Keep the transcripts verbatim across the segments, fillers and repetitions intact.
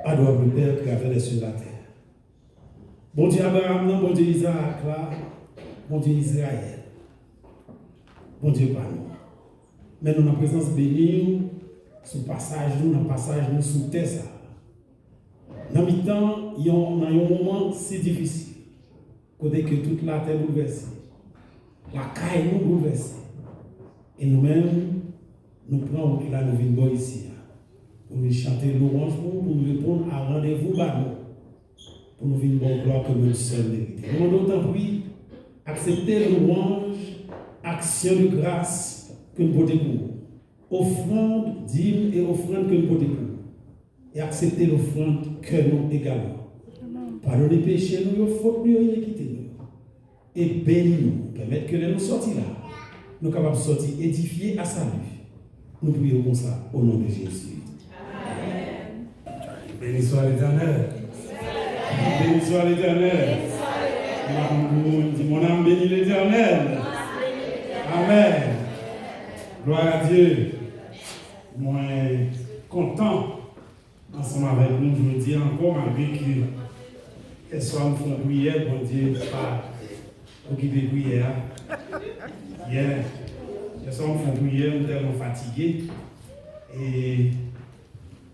Adorable Père, Créateur des cieux et de la terre. Bondye Abraram nan, Bondye Izarak la, Bondye Izrayèl, Bondye pa nou. Men nou nan prezans beni w sou pasaj nou, nan pasaj nou sou tè sa a. Nan mitan yon, nan yon moman si difisil, kote ke tout latè boulvèse, lakay nou boulvèse, e nou menm, nou pran wout la, nou vin bò isi a, pou nou chante lwanj pou ou, pou nou reponn a randevou ba nou, pou nou vin ba w glwa ke nou sèl merite. Nou mande w, tanpri, aksepte lwanj, aksyon de gras ke n pote pou ou, ofrann, dim e ofrann ke n pote pou ou, e aksepte lofrann kè nou egalman. Padone peche nou yo, fot nou yo, inikite nou yo, e beni nou. Pèmèt ke lè nou sòti la, nou kapab sòti edifye a sali. Nou priye w konsa, o non de Jezi. Amèn. Béni soit l'Éternel. Béni soit l'Éternel. Mon âme, di, mon âme bénit l'Éternel. Amèn. Glwa a Dye. Mwen kontan ansanm avèk nou jodi a ankò, malgre ke yèswa m fè yon priyè, Bondye pa okipe priyè a. Yè, yèswa m fè yon priyè, m tèlman fatige. E,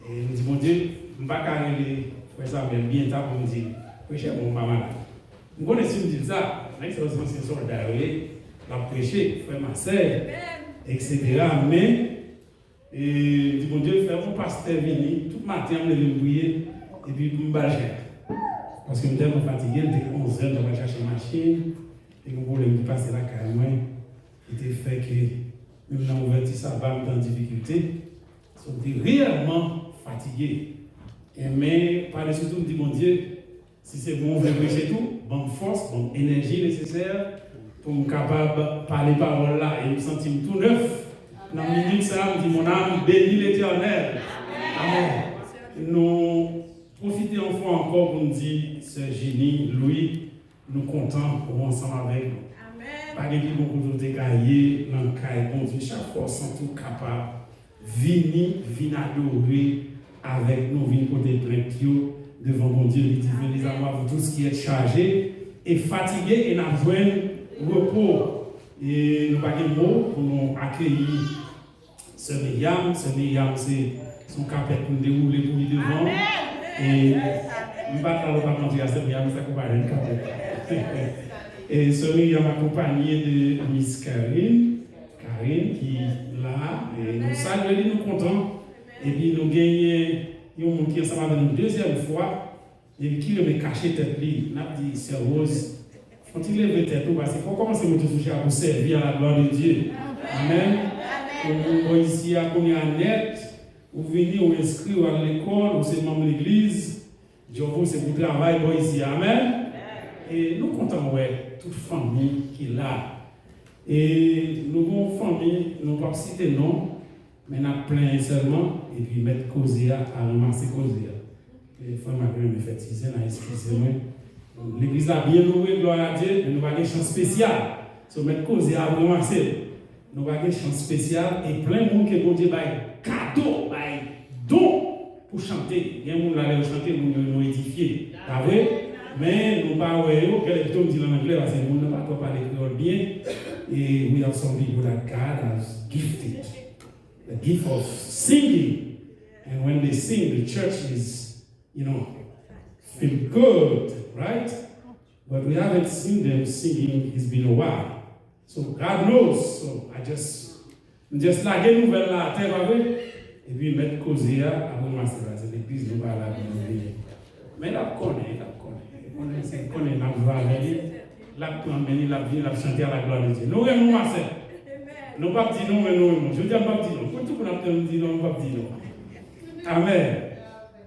e m di Bondye, m pa ka rele frè Samuel byen ta pou m di l, "Frè Chèbon, m pa malad." M konnen si m di l sa, nèg sa yo se ansyen sòlda yo ye, l ap preche, frè Masèy, etsetera. Men, E, m di Bondye, fè yon pastè vini, tout maten an m leve m priye, epi pou m ba l chè. Paske m tèlman fatige, m te onzè, m t ap al chache machin, te gen yon pwoblèm ki pase lakay mwen, ki te fè ke, menm nan ouvèti saba, m te an difikilte. So, m te reyèlman fatige. E men, padesou tou, m di Bondye, si se mwen ou vle preche tou, ban m fòs, ban m enèji nesesè pou m kapab pale pawòl la e m santi m tou nèf nan minit sa a, m di, "Mon âme bénit l'Éternel." Amèn. Nou pwofite yon fwa ankò pou n di, Sè Jenny Louis, nou kontan ou ansanm avèk nou. Amèn. Pa gen pi bon kote w te ka ye nan kay Bondye. Chak fwa w santi w kapab, vini, vin adore avèk nou, vin pote plent yo devan Bondye. Li di, "Venez à moi, vous tous qui êtes chargés et fatigués, e n ap jwenn repo." E nou pa gen mo pou nou akeyi Sè Miriam. Sè Miriam, se, se yon kapèt pou n dewoule pou li devan. E m pa t la lòt ap antre a Sè Miriam, sa konpare yon kapèt. E Sè Miriam akonpanye de Miss Karine. Karen ki la, e nou salye li, nou kontan. Epi nou genyen yon moun ki ansanm avè nou dezyèm fwa, epi ki renmen kache tèt li. N ap di, Sè Rose, fò w ti leve tèt ou, paske fò w kòmanse monte sou chè a pou sèvi à la gloire de Dieu. Amèn. Ou, ou bò isi a kounye a nèt, ou vini, ou enskri, ou al lekòl, ou se manm legliz, Djòb ou se pou travay bò isi a. Amèn. E nou kontan wè tout fanmi ki la. E nou gon fanmi, nou p ap site non, men n ap plenyen sèlman, epi mèt koze a, a ranmase koze a. E frè m ap renmen fè ti zen, a eskize mwen. Legliz la byen loure, glwa a Dye, men nou pa gen chan espesyal. So, mèt koze a ap ranmase l. Nou pa gen chan espesyal, e plen moun ke Bondye bay kado, bay don pou chante. Gen moun la, lè yo chante, moun yo, yo edifye. Pa vre? Men nou pa wè yo, gade pito m di l ann anglè, paske moun nan pa twò pale kreyòl byen. E we have some people that God has gifted the gift of singing. And when they sing, the church is, you know, feel good, right? But we haven't seen them singing, it's been a while. So God knows. So I just, m just lage nouvèl la atè, pa vre? Epi mèt koze a ap ranmase l. Se legliz nou pa la pou nou vini. Men l ap konnen, l ap konnen. Konnen, se konnen n ap jwe avè li. L ap pran men li, l ap vini, l ap chante à la gloire de Dieu. Nou renmen w, ma sè. Nou p ap di non, men nou renmen w. Jodi a, m p ap di non. Pou tout moun ap tann m di non, m p ap di non. Amèn.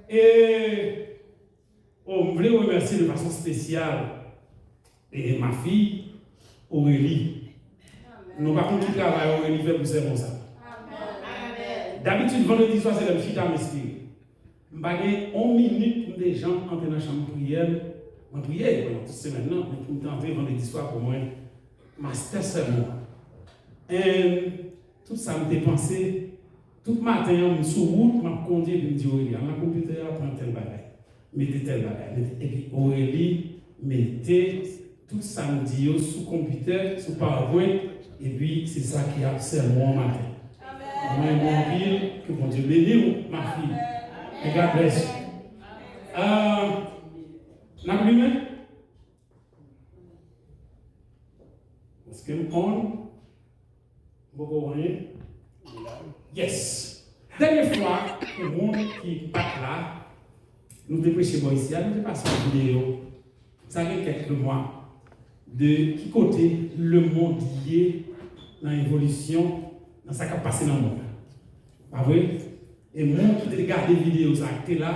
E, oh, m vle remèsye de fason espesyal, e, ma fille, Aurélie. Nou pa konn ki travay Aurélie fè pou sèmon sa. Dabitid, vandredi swa, se lè m chita, m enspire. M pa gen yon minit pou m te janm antre nan chanm priyè m. Mwen priye pandan tout semèn nan, men pou m te antre vandredi swa pou mwen, mastè sèmon. And tout sa m te panse, Tout maten an, m sou wout, m ap kondi, epi m di Aurélie, al nan konpitè a, pran tèl bagay, mete tèl bagay, mete, epi Aurélie mete tout sa m di yo sou konpitè, sou PowerPoint, epi se sa ki ap sèvi m maten. Mwen renmen w anpil, ke Bondye beni w, ma fille. And God bless you. Ah, n ap limen? Èske m on? M poko anyen. Yes. Dènye fwa, pou moun ki pa t la, nou te preche bò isi a, nou te pase yon videyo, sa gen kèk mwa, de ki kote lemonn ye nan evolisyon, nan sa k ap pase nan mond la. Pa vre? E moun ki te gade videyo sa a, ki te la,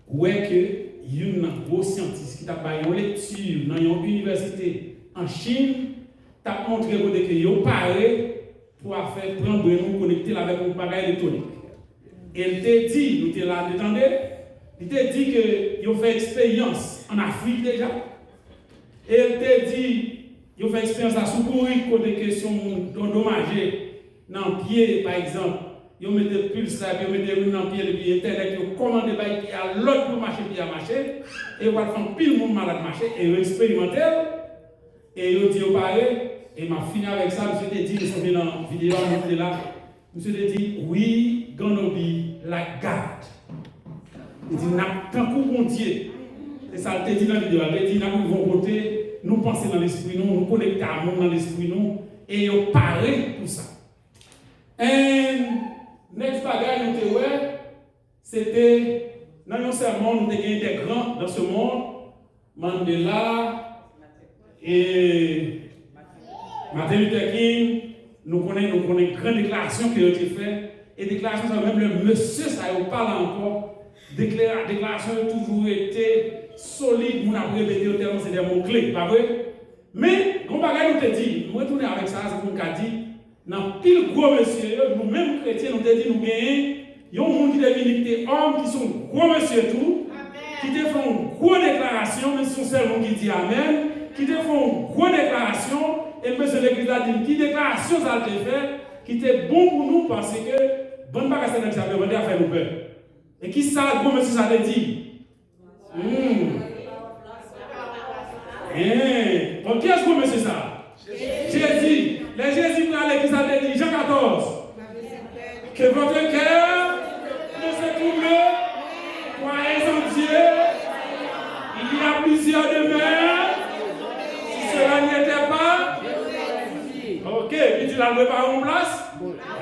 wè ke youn nan gwo syantis ki t ap bay yon lekti nan yon inivèsite an Chin t ap montre kote ke yo pare pou afè pran bren ou konekte l avèk yon bagay elektwonik. E l te di, nou te la, nou te tande, li te di ke yo fè eksperyans an Afrik deja. E l te di, yo fè eksperyans la sou bourik kote ke si yon moun andomaje nan pye, pa egzanp, yo mete pils la, epi yo mete youn nan pye l, epi entènèt yo kòmande bay pye a lòd pou mache, pye a mache, e yo pral fè anpil moun malad mache, e yo eksperimante l, e yo di yo pare, e m ap fini avèk sa, misye te di, nou sonje nan videyo a mwen te la, misye te di, "We gonna be like God." Li di, "N ap tankou Bondye." Se sa l te di nan videyo a. L te di, "N ap rive yon kote, nou panse nan lespri nou, nou konekte a moun nan lespri nou, e yo pare pou sa." And next bagay nou te wè, se te nan yon sèmon, nou te gen de gran dans ce monde, Mandela, e Martin Luther King, nou konnen, nou konnen gran deklarasyon ke yo te fè, e deklarasyon sa yo, menm lè mesye sa yo pa la ankò, deklara-, deklarasyon yo toujou rete solid, moun ap repete yo tèlman se de mo kle, pa vre? Men, gon bagay nou te di, nou retounen avèk sa, se pou nou ka di, nan pil gwo mesye yo, nou menm kretyen, nou te di nou genyen yon moun ki te vini ki te òm, ki se yon gwo mesye tou, ki te fè yon gwo deklarasyon, men se yon sèl moun ki di amèn, ki te fè yon gwo deklarasyon, e m bezwen legliz la di m ki deklarasyon sa l te fè, ki te bon pou nou, paske bann bagay sa nèg sa yo vande a fè nou pè. E ki sa gwo mesye sa te di? Hmm. Hein. Bon, kiyès gwo mesye sa? Jezi. Lè Jezi prale, ki sa l te di? Jan katòz. Que votre cœur ne se trouble, croyez en Dieu, il y a plusieurs demeures, si cela n'était pas. Ok, li di l al prepare yon plas.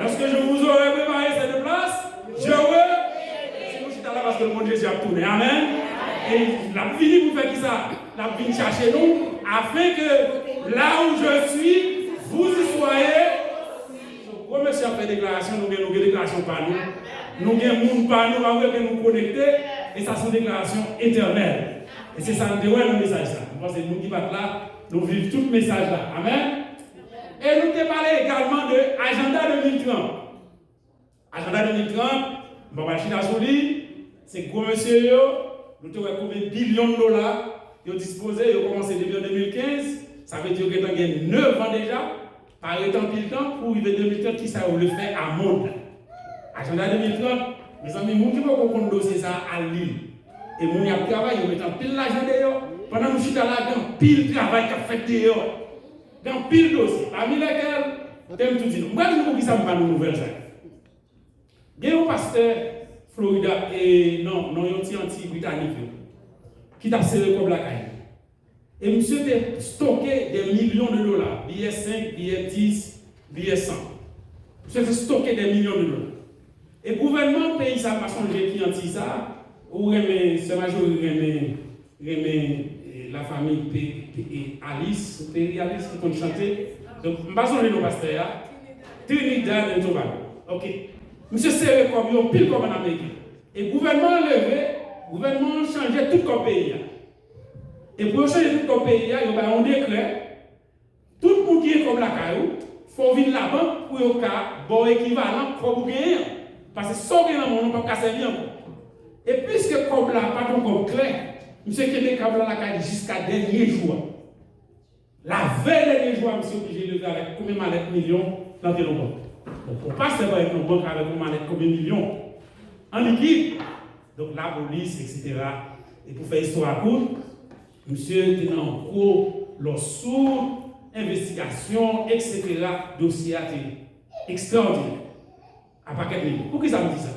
Lorsque je vous aurai préparé cette place, je re-, si nou chita la, paske nou konn Jezi ap tounen. Amèn. E l ap vini pou fè kisa? L ap vin chache nou, afin que là où je suis, vous y soyez. Gwo mesye ap fè deklarasyon, nou gen, nou gen deklarasyon pa nou. Nou gen moun pa nou, pa vre, ke nou konekte, e sa se yon deklarasyon etènèl. E se sa nou te wè nan mesaj sa. Mwen panse nou ki pa t la, nou viv tout mesaj la. Amèn. E nou te pale egalman de ajanda de mil trant. Ajanda de mil trant, m pa pral chita sou li, se gwo mesye yo, nou te wè konbyen bilyon dola yo dispoze, yo kòmanse depi an de mil kenz, sa vle di yo gentan gen nèf an deja, pa ret anpil tan pou rive de mil trant, kisa yo vle fè a mond la. Ajanda de mil trant, mezanmi, moun ki poko konn dosye sa a, al li l. E moun y ap travay, yo met anpil lajan deyò, pandan nou chita la, gen anpil travay k ap fèt deyò. Gen anpil dosye, pami lèkèl, te m tou di nou. M pral di nou poukisa m ba nou nouvèl sa yo. Gen yon pastè Florida, e non, non, yon ti anti britanik yo, ki t ap sere kòb lakay li. E misye te stoke de milyon de dola, biyè senk, biyè dis, biyè san. Misye te stoke de milyon de dola. E gouvènman peyi sa pa sonje ki anti sa, ou renmen, sè Majori renmen, renmen, eh, lafanmi Pe-, Pe-, eh, Alice, Perry Alice ki konn chante. Donk, m pa sonje non pastè a. Trinidad and Tobago. Ok. Misye sere kòb yo, anpil kòb ann Ameriken. E gouvènman an leve, gouvènman an chanje tout kòb peyi a. E pou yo chanje tout kòb peyi a, yo bay yon dekrè. Tout moun ki gen kòb lakay ou, fò w vin labank pou yo ka ba w ekivalan kòb ou genyen an. Paske sa w gen nan men w lan p ap ka sèvi ankò. E piske kòb la pa t yon kòb klè, misye kenbe kòb la lakay li jiska dènye jou a. Lavèy dènye jou a, misye oblije leve avèk konbyen malèt milyon nan te nan kòb. Yon pastè parèt nan bank avèk yon malèt konbyen milyon an likid. Donk, lapolis, etsetera. E pou fè istwa kout, misye te nan yon gwo lòsou, envestigasyon, etsetera. Dosye a te ekstraòdinè. A pakèt nivo. Poukisa m di sa?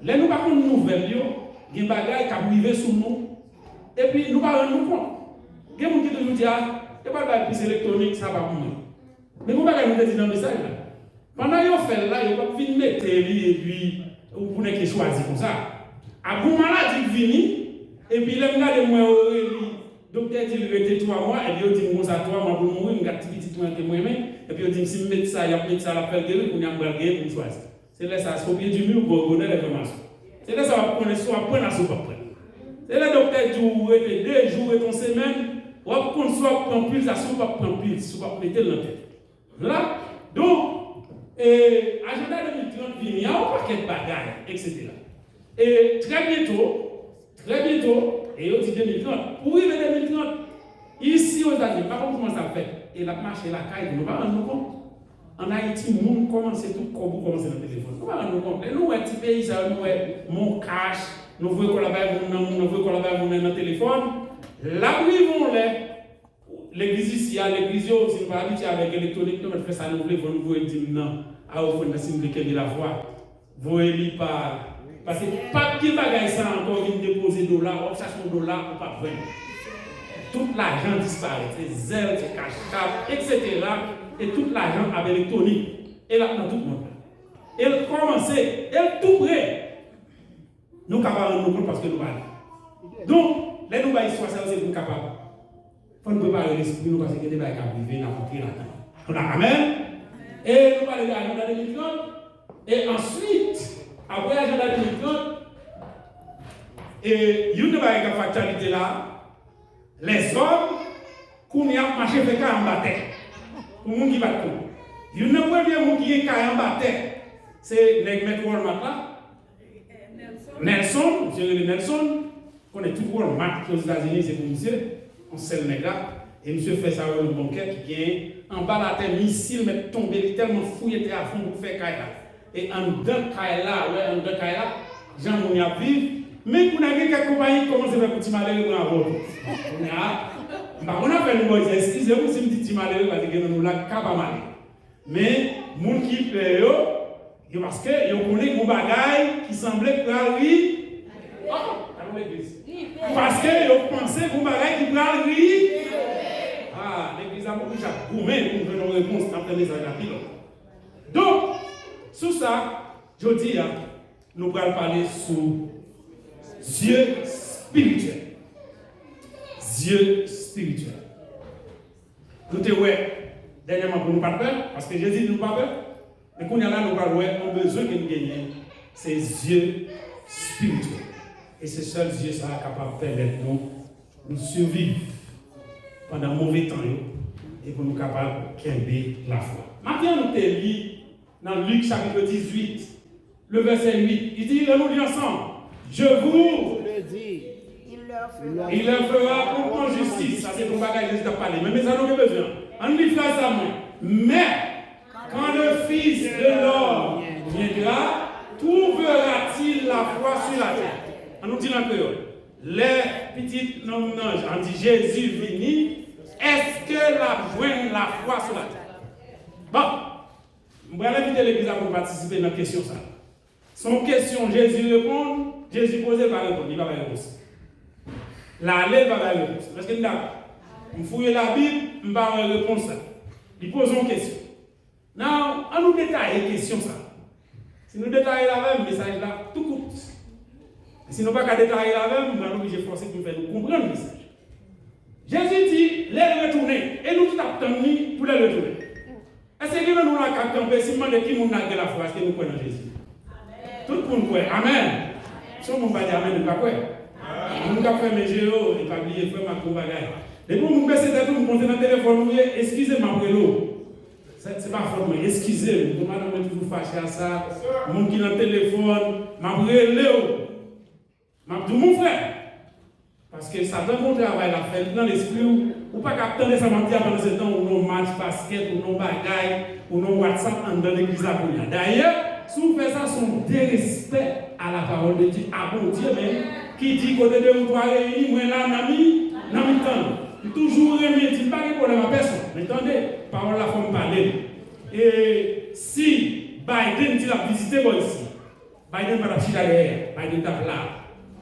Lè nou pa konn nouvèl yo, gen bagay k ap rive sou nou, epi nou pa rann nou kont. Gen moun ki toujou di, "A, yo pral bay pis elektwonik, sa pa pou mwen." Men gon bagay nou te di nan mesaj la. Pandan yo fè l la, yo p ap vin mete li epi ou pou nèg ki chwazi konsa. A gon maladi k vini, epi lè m gade m wè yo rele doktè di l rete twa mwa, epi yo di m konsa twa mwa pou l mouri, m gad ti pitit mwen ke m renmen, epi yo di m si m met sa, y ap met sa, l ap fè l geri, kounye a m pral genyen pou m chwazi. Se lè sa a, si w pye di mi, w gògone lè fè mason. Se lè sa a w ap konnen si w ap pran l a si w p ap pran l. Se lè doktè di w rete de jou, rete yon semèn, w ap konn si w ap pran pil sa, si w p ap pran pil, si w p ap mete l nan tèt. Vwala. Donk, e, ajanda de mil trant vini a yon pakèt bagay, etsetera. E trè byento, trè byento, e yo di de mil trant. Pou rive de mil trant, isi Ozetazini, pa konn kòman sa ap fèt. E l ap mache lakay, nou pa rann nou kont. Ann Ayiti, moun kòmanse tout kòb ou kòmanse nan telefòn. Nou pa rann nou kont. Lè nou wè ti peyi sa yo, nou wè Moncash, nou voye kòb la bay moun nan, moun nan voye kòb la bay moun nan nan telefòn. L ap rive yon lè, legliz isi a, legliz yo, si nou pa abitye avèk elektwonik, nou mèt fè sa nou vle, fò nou voye dim nan a ofrann nan si nou vle kenbe lafwa. Voye li pa. Paske p ap gen bagay sa ankò, vin depoze dola, w ap chache yon dola, ou p ap jwenn. Tout lajan disparèt, se Zelle, se Cash App, etsetera. E tout lajan ap elektwonik. E l ap nan tout mond la. E l kòmanse, e l tou pre. Nou ka pa rann nou kont paske nou pa la. Donk, lè nou bay istwa sa yo, se pou nou kapab Fò n prepare lespri nou, paske gen de bagay k ap rive, n ap antre ladan. Nou la, amèn? E nou pale de ajanda de mil trant. E answit, apre ajanda de mil trant, e youn nan bagay k ap fè aktyalite la, lèzòm kounye a ap mache fè kay anba tè. Pou moun ki pa t konn. Youn nan premye moun ki gen kay anba tè, se nèg mèt Walmart la, Nelson, misye rele Nelson, konnen tout Walmart ki Ozetazini se pou misye, yon sèl nèg la, e misye fè sa yo yon bònkè ki gen anba latè, misil mèt tonbe, li tèlman fouye tè a fon pou fè kay la. E anndan kay la, wè anndan kay la, jan moun y ap viv, men kounye a gen kèk konpayi ki kòmanse fè pou ti malere pran avè w tou. Kounye a, m pa konn afè nou bò isit, eskize m si m di ti malere, paske gen nan nou la ki ka pa malere. Men, moun ki pè yo, yo paske yo konnen gon bagay ki sanble pral ri. Oh, gade legliz. Paske yo panse gon bagay ki pral ri. Ah, legliz la, pou jan goumen pou jwenn yon repons, n ap fè mesaj la pi long. Donk, sou sa, jodi a, nou pral pale sou zye espirityèl. Zye espirityèl. Nou te wè dènyèman pou nou pa t pè, paske Jezi di nou pa pè. Men kounye a la, nou pral wè yon bezwen ke nou genyen, se zye espirityèl. E se sèl zye sa a kapab pèmèt nou, nou siviv pandan move tan yo, e pou nou kapab kenbe lafwa. Maten an, nou te li nan Lik chapit dizuit, le vèsè uit, li di, ann nou li ansanm, Je vous, Je dis, il leur fera promptement justice. Sa se pou bagay Jezi t ap pale. Men, men sa nou gen bezwen. Ann li fraz sa mwen. Mais quand le Fils de l'homme viendra, trouvera-t-il la foi sur la terre? Ann nou di l an kreyòl. Lè pitit nonm nan, ann di Jezi vini, èske l ap jwenn lafwa sou latè? Bon, m pral envite legliz la pou nou patisipe nan kesyon sa a. Se yon kesyon Jezi reponn, Jezi poze l pa reponn, li pa bay repons. L ale, l pa bay repons. Èske n dakò? M fouye Labib, m pa wè repons la. Li poze yon kesyon. Now, ann nou detaye kesyon sa a. Si nou detaye l avè m, mesaj la tou kout. E si nou pa ka detaye l avè m, m pral oblije fòse pou m fè nou konprann mesaj. Jezi di, lè l retounen, e nou tout ap tann li pou lè l retounen. Èske gen nan nou la k ap kanpe si m mande ki moun la gen lafwa, èske nou kwè nan Jezi? Tout moun kwè. Amèn. Si yon moun pa di amèn, li pa kwè. Moun k ap fèmen je yo, e pa bliye, frè m, ak yon bagay. Depi yon moun bese tèt ou, m konte nan telefòn ou ye, eskize m, m ap rele w. Se, se pa fòt mwen, eskize m. Bon, madanm mwen toujou fache a sa. Moun ki nan telefòn, m ap rele w. M ap di w, mon frè, Paske Satan gen yon travay l ap fè nan lespri w. Ou pa ka ap tande sa m ap di a, pandan se tan ou nan yon match baskèt, ou nan yon bagay, ou nan yon WhatsApp anndan legliz la kounye a. Dayè, si w fè sa, se yon derespè a la parole de Dieu, a Bondye menm, ki di, kote de ou twa reyini, mwen la nan mi, nan mitan nou. M toujou renmen di, m pa gen pwoblèm ak pèsonn, men tande, pawòl la fò m pale l. E si Biden di l ap vizite bò isi, Biden pa t ap chita dèyè, Biden t ap la.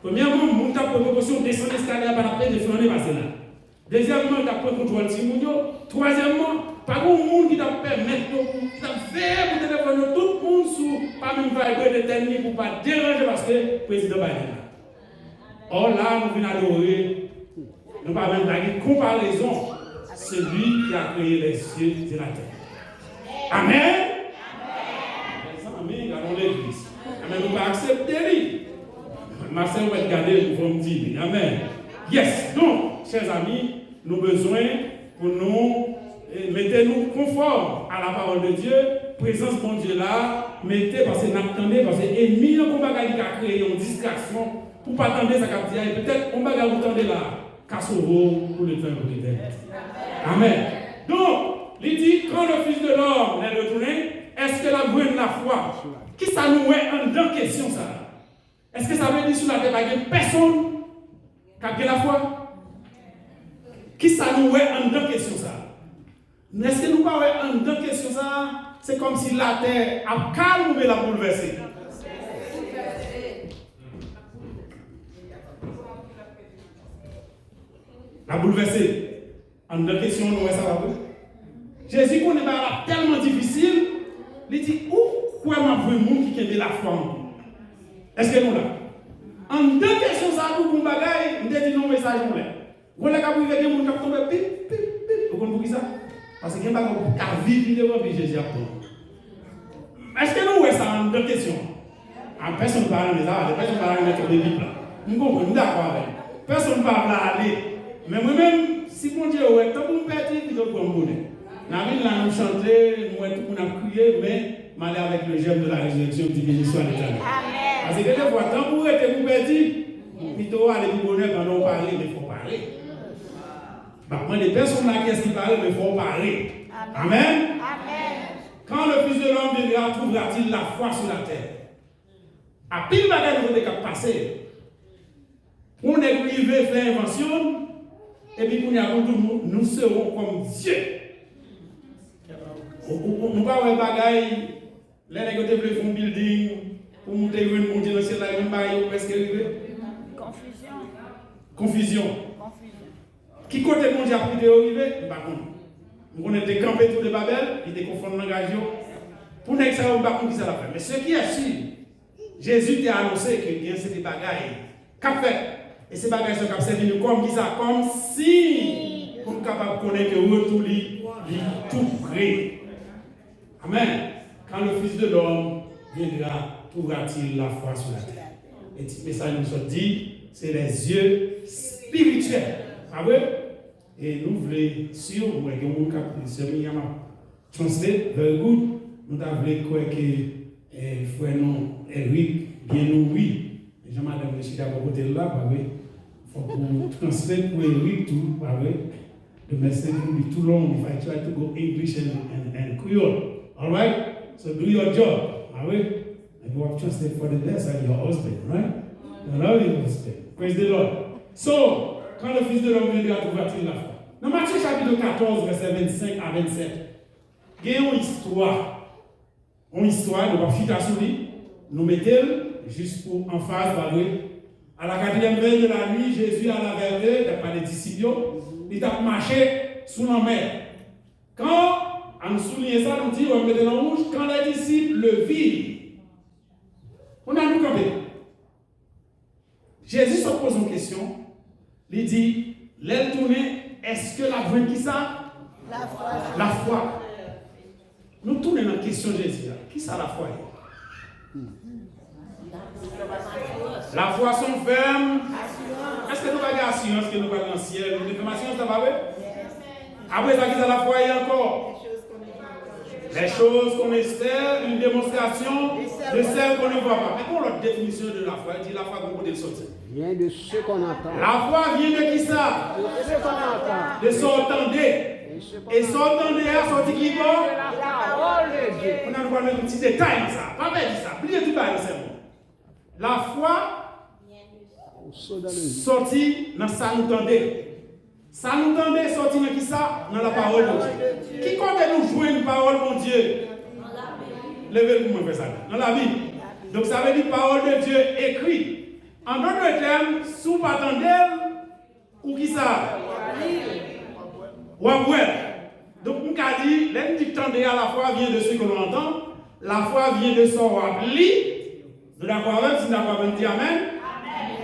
Premyèman, moun t ap pran prekosyon, desann eskalye a, pa t ap pete flannen pase la. Dezyèmman, t ap pran kontwòl timoun yo. Twazyèmman, pa gen moun ki t ap pèmèt yo, ki t ap veye pou telefòn yo, tout moun sou, pa menm vibre de tèt ni pou pa deranje paske prezidan Biden la. Ò la, nou vin adore, nou pa menm pa gen konparezon, celui qui a créé les cieux et la terre. Amèn. Mezanmi, gade yon legliz. Amèn, nou pa aksepte li. Masè w mèt gade l pou fò m di li. Amèn. Yes. Donk, chè zami, nou bezwen pou nou eh, mete nou konfòm a la parole de Dieu, prezans Bondye la, mete, paske n ap tande, paske enmi an gon bagay li ka kreye yon distraksyon pou pa tande sa k ap di a, e petèt yon bagay ou tande la ka sove w pou le tan pou etènite. Amèn. Donk, li di, quand le Fils de l'homme est retourné, èske l ap jwenn lafwa? Kisa nou wè anndan kesyon sa a? Èske sa vle di sou latè pa gen pèsonn k ap gen lafwa? Kisa nou wè anndan kesyon sa a? Èske nou pa wè anndan kesyon sa a, se kòmsi latè ap kalm oubyen l ap boulvèse? L ap boulvèse. Anndan kesyon an, nou wè sa pa vre? Jezi konnen bagay la tèlman difisil, li di, ou kwè m ap jwenn moun ki kenbe lafwa ankò? Èske nou la? Anndan kesyon sa a, pou bon bagay, m te di nan yon mesaj yon lè. Gon lè k ap rive, gen moun k ap tonbe, pip, pip, pip. Ou konn poukisa? Paske gen bagay ou ka viv li devan, pi Jezi ap pran. Èske nou wè sa anndan kesyon an? A, pèsonn pa renmen sa, pèsonn pa renmen tonbe pip la. M konprann, m dakò avè l. Pèsonn pa vle ale. Men mwen menm, si Bondye wè, tankou m pèdi, pito l pran m bonè. N a vin la, nou chante, nou wè tout moun ap kriye, men m ale avèk le j'aime de la résurrection, m di, béni soit l'Éternel. Amèn. Paske gen defwa, tankou w rete pou w pèdi, pito w ale pi bonè pandan w pare, men fò w pare. M ap mande pèsonn la kiyès ki pare, men fò w pare. Amèn. Amèn. Amèn. Quand le Fils de l'homme viendra, trouvera-t-il la foi sur la terre? Anpil bagay nou tande k ap pase. Pou yon nèg rive fè envansyon l, epi kounye a pou l di nou, nous serons comme Dieu. Ou, ou, ou, nou pa wè bagay, lè nèg yo te vle fè yon building pou moute jwenn Bondye nan syèl la, e menm bagay yo prèske rive. Konfizyon. Konfizyon. Konfizyon. Ki kote Bondye ap kite yo rive? M pa konn. M konnen l te kanpe tou de Babèl, li te konfonn langaj yo. Pou nèg sa yo, m pa konn kisa l ap fè. Men ce qui est sûr, Jezi te anonse ke gen se de bagay k ap fèt. E se bagay sa yo k ap sèvi nou kòm kisa? Kòm siy pou n kapab konnen ke retou li, li tou pre. Amèn. Quand le Fils de l'homme viendra, trouvera-t-il la foi sur la terre? E ti mesaj nou sot di, se les yeux spirituels. Pa vre? E nou vle, si w wè gen moun k ap, sè Miriam ap translate, very good. Nou ta vle kwè ke eh, frè nou, Eric, byen nouri. Jan madanm li chita bò kote l la, pa vre? Fòk ou translate pou Eric tou, pa vre? The message will be too long if I try to go English and, and, and Creole. All right? So do your job, pa vre? And you have translate for the best and your husband, right? I love your husband. Praise the Lord. So, quand le Fils de l'homme viendra, trouvera-t-il la foi? Nan Matye chapit katòz, vèsè vennsenk a vennsèt, gen yon istwa. Yon istwa, nou p ap chita sou li, nou mete l jis pou anfaz, pa vre? À la quatrième veille de la nuit, Jésus alla vers eux, y ap pale disip yo, li t ap mache sou lanmè. Quand, ann souliye sa, nou di, wè, m mete l an wouj, quand les disciples le virent. Kounye a nou kanpe. Jezi sot poze yon kesyon. Li di, lè l tounen, èske l ap jwenn kisa? Lafwa. Lafwa. Nou tounen nan kesyon Jezi a. Kisa lafwa ye? Lafwa se yon fèm. Èske nou pa gen asirans ke nou pral nan syèl? Nou gen fèm asirans la, pa vre? Apre sa, kisa lafwa ye ankò? Les choses qu'on espère, une démonstration de celles qu'on ne voit pas. Men gen yon lòt definisyon de la foi. Li di la foi gon kote l soti. Vient de ce qu'on entend. La foi vient de qui ça? De ce qu'on entend. De sa w tande. Et ce qu'on E sa w tande a soti ki bò? La parole de Dieu. Kounye a nou pral met yon ti detay nan sa. Pa pèdi sa. Bliye tout bagay nan sèmon. La foi Au saut dans le vide. soti nan sa nou tande. Sa nou tande soti nan ki sa? Nan la parole de Dieu. Ki kote nou jwenn pawòl Bondye? Leve l pou mwen fè sa. Nan Labib. Donk sa vle di pawòl de Dye ekri. An dòt tèm, si w pa tande l, ou ki sa? W ap wè l. Donk m ka di, lè n di tande a, la foi vient de ce que l'on entend, la foi vient de sa w ap li. Nou dakò avè m? Si n dakò avè m, di amèn.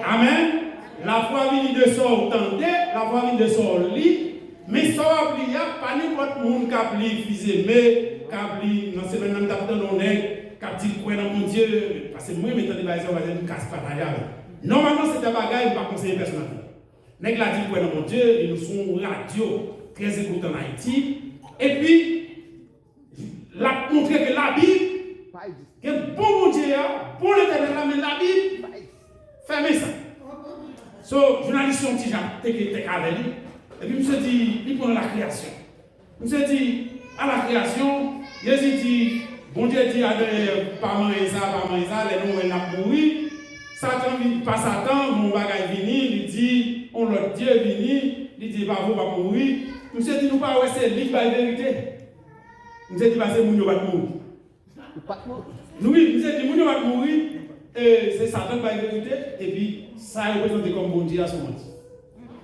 Amèn. Lafwa vini de sa w tande, lafwa vini de sa w li. Men sa w ap li a, pa nenpòt moun k ap li Fils-Aimé, k ap li nan semèn nan, m t ap tande yon nèg k ap di l kwè nan Bondye, paske mwen, mwen tande bagay sa yo, bagay m ka pataje avè w. Nòmalman, se de bagay m pa konseye pèsonn ap di. Nèg la di l kwè nan Bondye, e nou sou yon radyo trè ekoute ann Ayiti, epi l ap montre ke Labib gen bon Bondye a, bon Letènèl la, men Labib fèmen sa. So, jounalis yon ti jan te ke tèk avè li, epi misye di, li pran la kreyasyon. Misye di, a la kreyasyon, Jezi di, Bondye di Adan e Èv, pa manyen sa, pa manyen sa, lè nou wè n ap mouri, Satan vin, pa Satan, yon bagay vini, li di, yon lòt Dye vini, li di, e pa vre, w ap mouri. Misye di, nou pa wè se li k bay verite? Misye di, ba se moun yo pa t mouri. Nou wi, misye di, moun yo pa t mouri, e se Satan k bay verite, epi sa yo prezante kòm Bondye a se yon manti.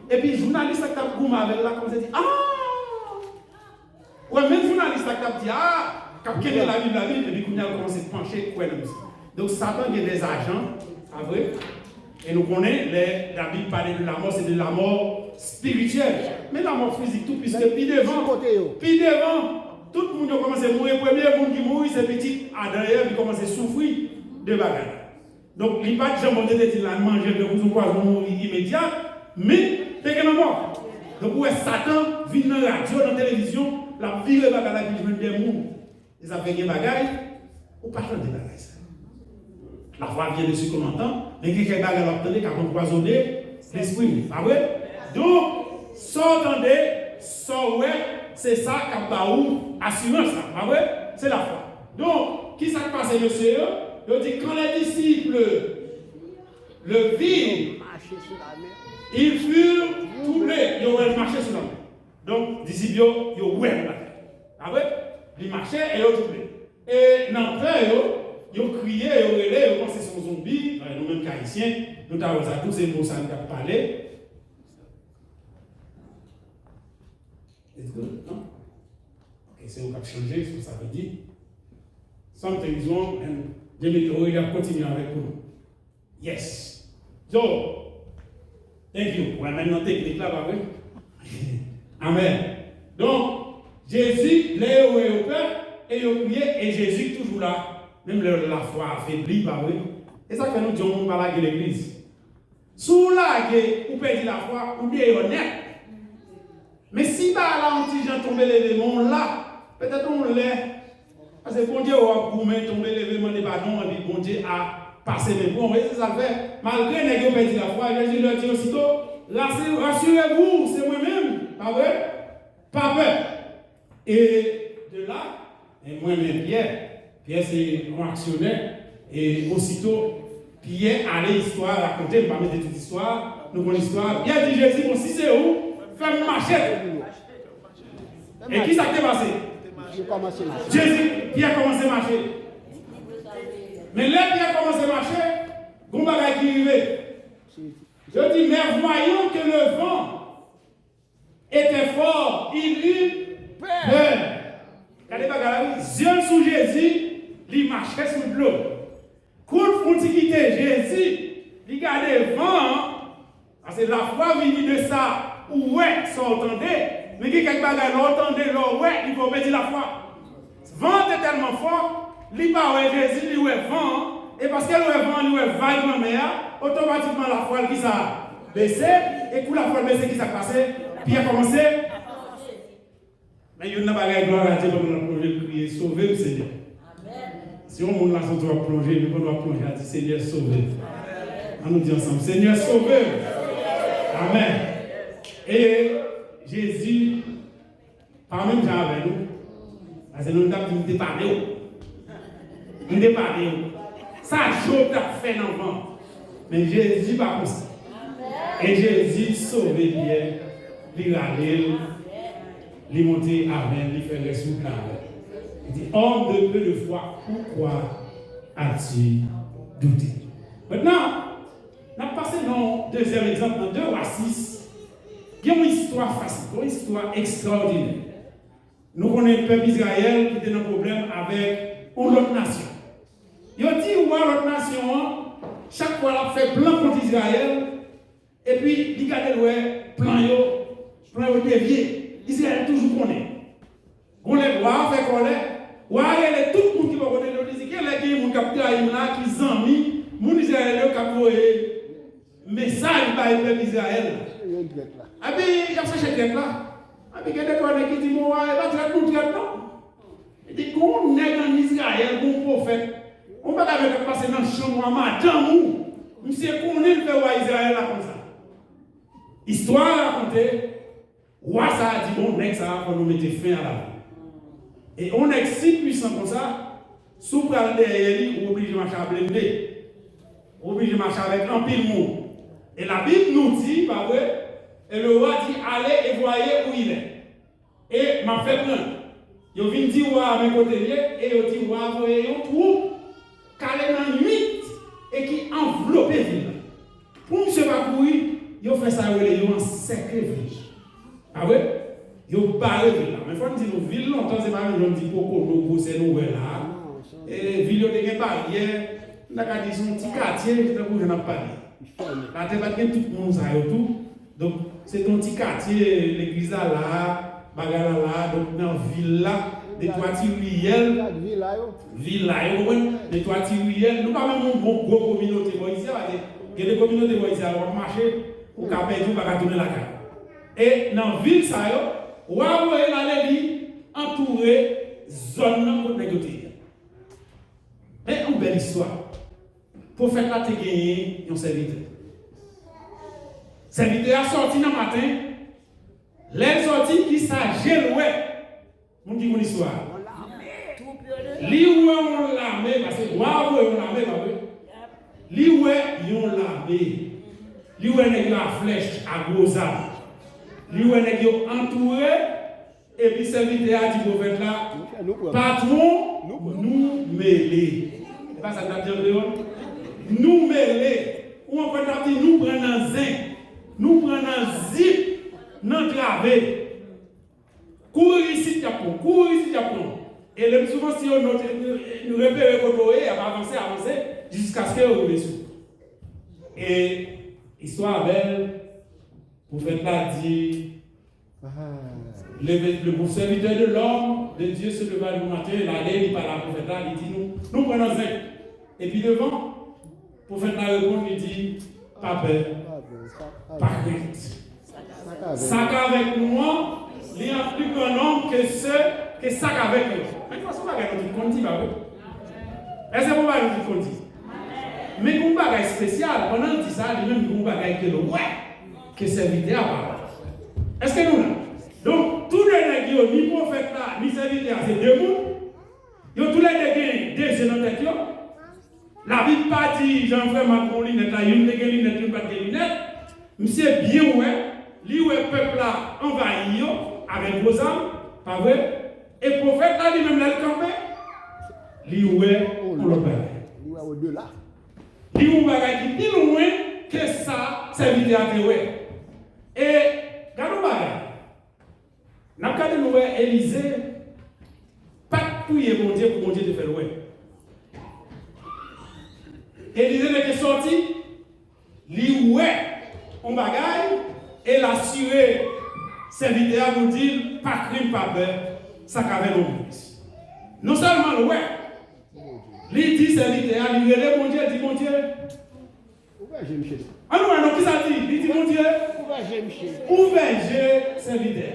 Epi jounalis la k t ap goumen avè l la kòmanse di, a! Ou wè, menm jounalis la k t ap di, a, k ap kenbe Labib, Labib, epi kounye a l kòmanse panche kwè nan misye. Donk, Satan gen dè ajan, pa vre? E nou konnen, lè Labib pale de lamò, se de lamò espirityèl. Men lamò fizik tou, piske pi devan, Kote yo? pi devan, tout moun yo kòmanse mouri. Premye moun ki mouri, se pitit Adan e Èv, li kòmanse soufri de bagay la. Donk, li pa t jan Bondye te di l la, manje grangou sou pwazon, mouri imedyat, men te gen lanmò. Donk, ou wè Satan vin nan radyo, nan televizyon, l ap vire bagay la, epi jwenn de moun. E sa fè gen bagay, ou pa tande bagay sa. Lafwa vyen de ce qu'on entend, men gen kèk bagay w ap tande k ap anpwazone lespri w, pa vre? Donk, sa w tande, sa w wè, se sa k ap ba ou asirans la, pa vre? Se lafwa. Donk, ki sa k pase mesye yo? Yo di, quand les disciples le virent, ils furent troublés. Yo wè l mache sou lanmè. Donk, disip yo, yo wè l la. Pa vre? Li mache e yo twouble. E nan pè yo, yo kriye, yo rele, yo panse se yon zonbi. Alò, nou menm k Ayisyen, nou ta wè sa tou, se mo sa nou t ap pale. It's good, non? Ok, se yo k ap chanje, se sa vle di. Something is wrong, and Demetri ap kontinye avèk nou. Yes. So, thank you. Ou wè menm nan teknik la, pa vre? Amèn. Donk, Jezi, lè yo wè yo pè, e yo kriye, e Jezi toujou la, menm lè lafwa afebli, pa vre? E sa k fè nou di yon moun pa lage legliz. Si w lage, ou pèdi lafwa, ou deyò nèt. Men si bagay la yon ti jan tonbe leve, men w la, petèt yon lè, paske Bondye wè w ap goumen, tonbe leve, mande padon, epi Bondye a pase men pou w. E se sa l fè. Malgre nèg yo pèdi lafwa, Jezi lè di osito, rasirez-vous, se mwen menm, pa vre? Pa pè. E de la, e mwen men Pyè, Pyè se yon aksyonè, e osito Pyè ale, istwa a rakonte, m pa mete tout istwa a, nou konn istwa a. Pyè di Jezi, bon, si se ou, fè m mache. E ki sa k te pase? Jezi, Pyè kòmanse mache. Men lè Pyè kòmanse mache, gon bagay ki rive. Yo di, mais voyant que le vent était fort, il eut peur. Gade bagay la, wi. Zye l sou Jezi, li mache sou dlo. Kou l fè yon ti kite Jezi, li gade van an, paske lafwa vini de sa ou wè, sa w tande, men gen kèk bagay lè w tande, lè w wè, li fè w pèdi lafwa. Van an te tèlman fò, li pa wè Jezi, li wè van an, e paske l wè van an, li wè vag lanmè a, otomatikman lafwa l ki sa? Bese, e kou lafwa l bese, ki sa k pase? Pyè kòmanse. Men youn nan bagay glwa a Dye pandan l ap plonje, Kriye, "Sove m, Senyè." Si yon moun la santi w ap plonje, epi pandan w ap plonje, a di, "Senyè, sove m." An nou di ansanm, "Senyè, sove m." Amèn. E Jezi pa menm jan avè nou. Paske nou t ap di, "M te pale w. M te pale w." Sa Job t ap fè nan van. Men Jezi pa konsa. E Jezi sove Pyè, li rale l, li monte avè l, li fè rès wout la avè l. Li di, "Homme de peu de foi, pourquoi as-tu douté?" Mentnan, n ap pase nan yon dezyèm egzanp, nan de Wa sis. Gen yon istwa fasinen, yon istwa ekstraòdinè. Nou konnen pèp Izrayèl ki te nan pwoblèm avèk yon lòt nasyon. Yo di wa lòt nasyon an, chak fwa l ap fè plan kont Izrayèl, epi li gade l wè plan yo, plan yo devye. Izrayèl toujou konnen. Gon lè wa a fè kòlè, wa a rele tout moun ki bò kote l yo, li di, "Genlè gen moun k ap trayi m la, ki zanmi moun Izrayèl yo k ap voye mesaj bay pèp Izrayèl la." Yon trèt la. Epi, y ap chèche trèt la. Epi, gen de twa nèg ki di, "Bon, wa, e pa trèt nou trèt non." Li di, "Gon nèg ann Izrayèl, gon pwofèt. Yon bagay mèt ap pase nan chanm wa madanm ou. Misye konnen l fè wa Izrayèl la konsa." Istwa a rakonte, wa sa a di, "Bon, nèg sa a, fò nou mete fen a lavi." E yon nèg si pwisan konsa, si w pral dèyè li, ou oblije mache a blende. Ou oblije mache avèk anpil moun. E Labib nou di, pa vre? Et le roi dit, allez et voyez où il est. E m ap fè pran. Yo vin di wa a men kote l ye, e yo di wa a voye yon twoup k ale nan nwit e ki anvlope vil la. Pou misye pa kouri, yo fè sa yo rele yo ansèkle vil la. Pa vre? Yo bare vil la. Men fò n di nou, vil lontan, se pa menm jan n di Pokono, Gwosè nou wè la a. E vil yo te gen baryè, m ta ka di se yon ti katye, tankou jan n ap pale. Latè pa t gen tout moun sa yo tou. Donk, se te yon ti katye, legliz la la, bagay la la, donk nan vil la, de twa ti riyèl, vila yo, konprann? De twa ti riyèl, nou pa menm yon bon gwo kominote bò isi a, paske gen de kominote bò isi a, w ap mache, ou ka pèdi, ou pa ka tounen lakay ou. E nan vil sa yo, wa voye l ale li antoure zòn nan kot nèg yo te ye a. Men yon bèl istwa. Pwofèt la te genyen yon sèvitè. Sèvitè a sòti nan maten, lè l sòti, kisa je l wè? Moun ki konn istwa a. Li wè yon lame, paske wa a voye yon lame, pa vre? Li wè yon lame. Li wè nèg yo a flèch, a gwo zam. Li wè nèg yo antoure, epi sèvitè a di pwofèt la, "Patwon, nou mele." E pa sa n t ap di an kreyòl? Nou mele. Ou ankò n t ap di, "Nou pran nan zen. Nou pran nan zip, nan trave." Kouri isit, y ap pran. Kouri isit, y ap pran. E le pli souvan, si yo note, repere kote w ye, y ap avanse, avanse, jiskaske yo rive sou ou. E istwa a bèl, pwofèt la di, le, le serviteur de l'homme de Dieu se leva le matin, l ale, li pale a pwofèt la, li di, "Nou, nou pran nan zen." Epi devan, pwofèt la reponn, li di, "Pa pè, pa krent. Sa k avèk nou an, li an pli gran nonb ke se, ke sa k avèk yo." Men se yon bagay nou tout konn di, pa vre? Èske se yon bagay nou tout konn di? Men gen yon bagay espesyal, pandan l di sa, li menm gen yon bagay ke l wè, ke sèvitè a pa wè. Èske nou la? Donk, tou de nèg yo, ni pwofèt la, ni sèvitè a, se de moun. Yo toulède gen de zye nan tèt yo. Labib pa di jan frè m ak yon linèt la, youn te gen linèt, youn pa t gen linèt. Misye byen wè, li wè pèp la anvayi yo avèk gwo zam, pa vre? E pwofèt la li menm lè l kanpe, li wè yon lòt bagay. Li wè odela. Li wè yon bagay ki pi lwen ke sa sèvitè a te wè. E gade yon bagay. N ap gade nou wè Elize pa t priye Bondye pou Bondye te fè l wè. Elize te gen sòti, li wè yon bagay, e l asire sèvitè a pou di l, "Pa krent, pa pè, sa k avè nou." Non sèlman l wè, li di sèvitè a, li rele Bondye, li di, "Bondye, ouvè je m, cheri." Ann wè non, kisa l di? Li di, "Bondye, ouvè je m, cheri. Ouvè je sèvitè."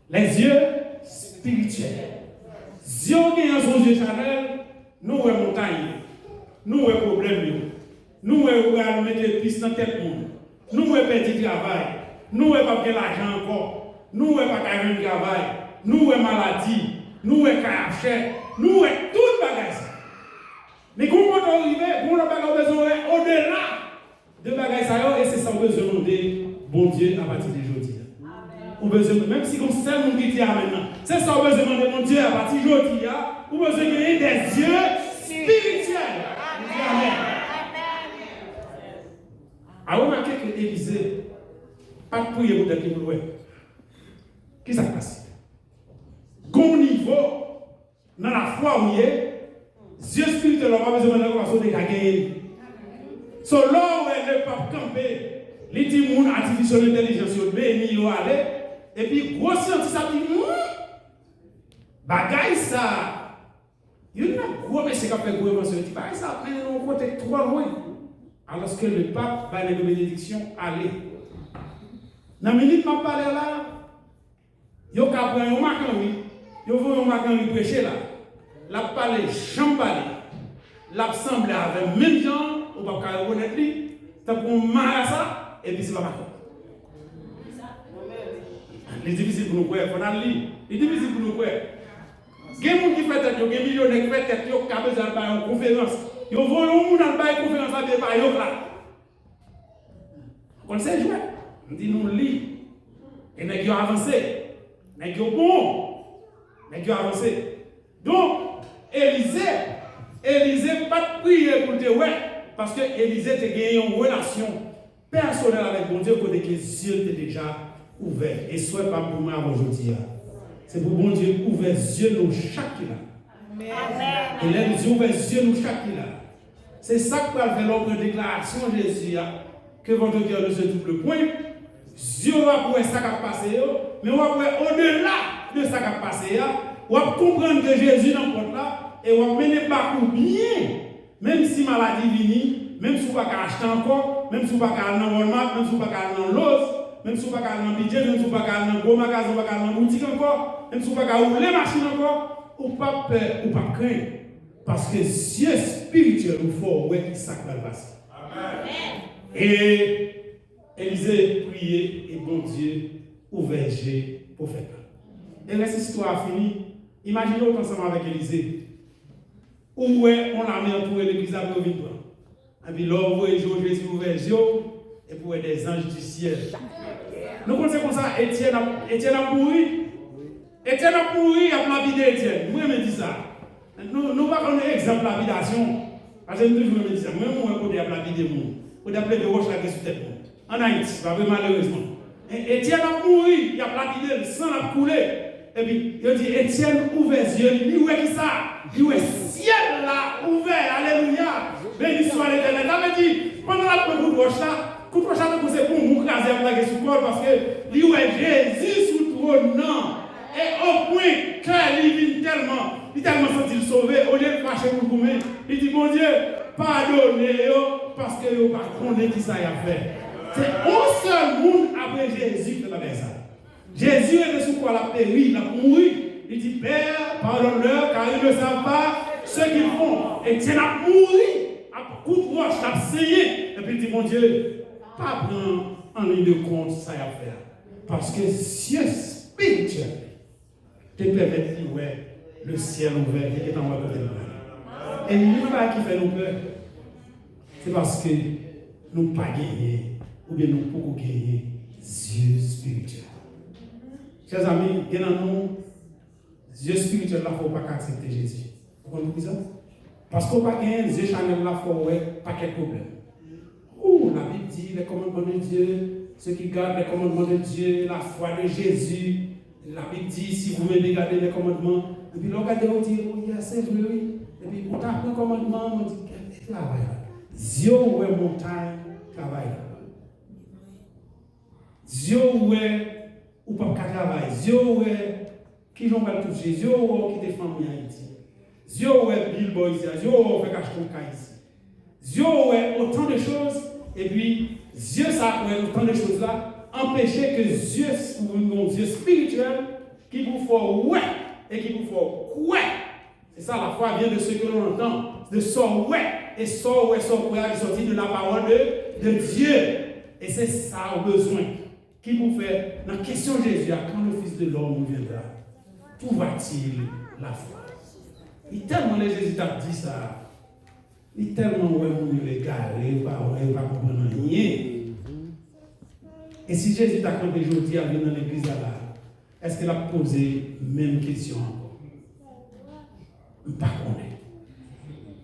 Les yeux spirituels. Zye w genyen sou zye chanèl, nou wè montay yo, nou wè pwoblèm yo, nou wè yo pral mete pis nan tèt moun, nou wè pèdi travay, nou wè p ap gen lajan ankò, nou wè pa ka jwenn travay, nou wè maladi, nou wè kay ap chè, nou wè tout bagay sa. Men gon kote w rive, gon lòt bagay ou bezwen wè odela de bagay sa yo, e se sa w bezwen mande Bondye apati de jodi a. Ou bezwen, menm si gon sèl moun ki di amèn nan, se sa w bezwen mande Bondye apati jodi a, ou bezwen genyen de zye espirityèl. Ou di amèn. A remake ke Elize pa t priye pou tèt li pou l wè. Kisa k pase? Gon nivo nan lafwa ou ye, zye espirityèl la ou pa bezwen mande ankò paske ou deja genyen li. So, lè w wè Lepap kanpe, li di moun atifisyèl entèlijans yo beni yo ale, epi gwo syantis ap di, hmm, bagay sa, youn nan gwo mesye k ap fè gwo envansyon, yo di, bagay sa ap mennen nou yon kote twò lwen. Alòske Lepap bay nèg yo benediksyon, ale. Nan minit m ap pale a la, yo ka pran yon makanri, yo voye yon makanri preche la. L ap pale jan m pale. L ap sanble avè m menm jan, ou p ap ka rekonèt li, tankou yon marasa, epi se pa makanri. Li difisil pou nou kwè, fò n al li. Li difisil pou nou kwè. Gen moun ki fè tèt yo, gen milyonè ki fè tèt yo, ki ka bezwen al bay yon konferans. Yo voye yon moun al bay konferans la, men pa yo k la. Ou konn se jwèt. M di nou li. E nèg yo avanse. Nèg yo bon. Nèg yo avanse. Donk, Elize, Elize pa t priye pou l te wè, paske Elize te gen yon relasyon pèsonèl avèk Bondye kote ke zye l te deja ouvè. E swè pa m pou mwen avè w jodi a, se pou Bondye ouvè zye nou chak ki la. E lè m di ouvè zye nou chak ki la, se sa k pral fè lè w pran deklarasyon Jezi a, que votre cœur ne se trouble point, zye w ap wè sa k ap pase yo, men w ap wè odela de sa k ap pase a, w ap konprann ke Jezi nan pòt la, e w ap mennen bak ou byen, menm si maladi vini, menm si w pa ka achte ankò, menm si w pa ka al nan Walmart, menm si w pa ka al nan Lowe's, menm si w pa ka al nan B J, menm si w pa ka al nan gwo magazen, w pa ka al nan boutik ankò, menm si w pa ka woule machin ankò, ou p ap pè, ou p ap krenn. Paske zye espirityèl ou fè w wè ki sa k pral pase. E Elize priye e Bondye ouvè je pwofèt la. E rès istwa a fini. Imajine w t ansanm avèk Elize. Ou wè yon lame antoure legliz la pou yo vin pran. Epi lè w voye je w, Jezi ouvè je w, epi w wè dèzanj di syèl. Nou konn se konsa Etyèn ap, Etyèn ap mouri. Etyèn ap mouri, y ap lapide Etyèn. Mwen renmen di sa. Nou, nou pa konn egzanp lapidasyon. Paske m toujou renmen di sa. Mwen, mwen wè kote y ap lapide moun. Kote y ap leve wòch la gen sou tèt moun. Ann Ayiti, pa vre, malerezman. E, Etyèn ap mouri, y ap lapide l, san l ap koule. Epi, yo di, Etyèn ouvè zye l, li wè kisa? Li wè syèl la ouvè, alelouya! Beni swa Letènèl. Sa vle di, pandan l ap pran kout wòch la, kout wòch la tankou se bonbon kraze y ap lage sou kò l, paske li wè Jezi sou twòn nan. E o pwen kè li vin tèlman, li tèlman santi l sove, olye l fache pou l goumen, li di, Bondye, padone yo, paske yo pa konnen kisa y ap fè. Se yon sèl moun apre Jezi ki fè bagay sa. Jezi rete sou kwa, l ap peri, l ap mouri. Li di, Père, pardonne-leur, car ils ne savent pas ce qu'ils font. Etyèn ap mouri, ap kout wòch, l ap senyen. Epi l di, Bondye, pa pran an liy de kont sa y ap fè a. Paske zye espirityèl te pèmèt li wè le syèl ouvè, li te gentan wè kote l prale. E youn nan bagay ki fè nou pè, se paske nou pa genyen, oubyen nou poko genyen zye espirityèl. Chè zanmi, gen nan nou, zye espirityèl la fè w pa ka aksepte Jezi. Ou konn poukisa? Paske w pa genyen zye chanèl la, fè w wè pakèt pwoblèm. Ou, Labib di, les commandements de Dieu, ceux qui gardent les commandements de Dieu, la foi de Jésus. Labib di, si vous m'aimez, gardez les commandements. Epi lè w gade, ou di, o, yeah, se vre, wi. Epi ou ta pran kòmandman, mwen di, gade travay la. Zye w wè montay travay la. Zye w wè ou p ap ka travay. Zye w wè kijan w pral touche. Zye w wè w kite fanmi Ayiti. Zye w wè bil bò isit la. Zye w wè w fèk achte yon kay isit. Zye w wè otan de choz. Epi, zye sa k wè otan de choz la anpeche ke zye, ou vin gen yon zye espirityèl ki pou fè w wè e ki pou fè w kwè C'est ça, la foi vient de ce que l'on entend, de sa w wè. E sa w wè, sa w kwè a, li sòti de la parole de, de Dieu. E se sa w bezwen. Ki pou fè nan kesyon Jezi a, quand le Fils de l'homme reviendra, trouvera-t-il la foi? Li tèlman lè Jezi t ap di sa, li tèlman wè moun yo egare, yo pa wè, yo pa konprann anyen. E si Jezi ta kanpe jodi a, vin nan legliz la la, èske l ap poze menm kesyon ankò? M pa konnen.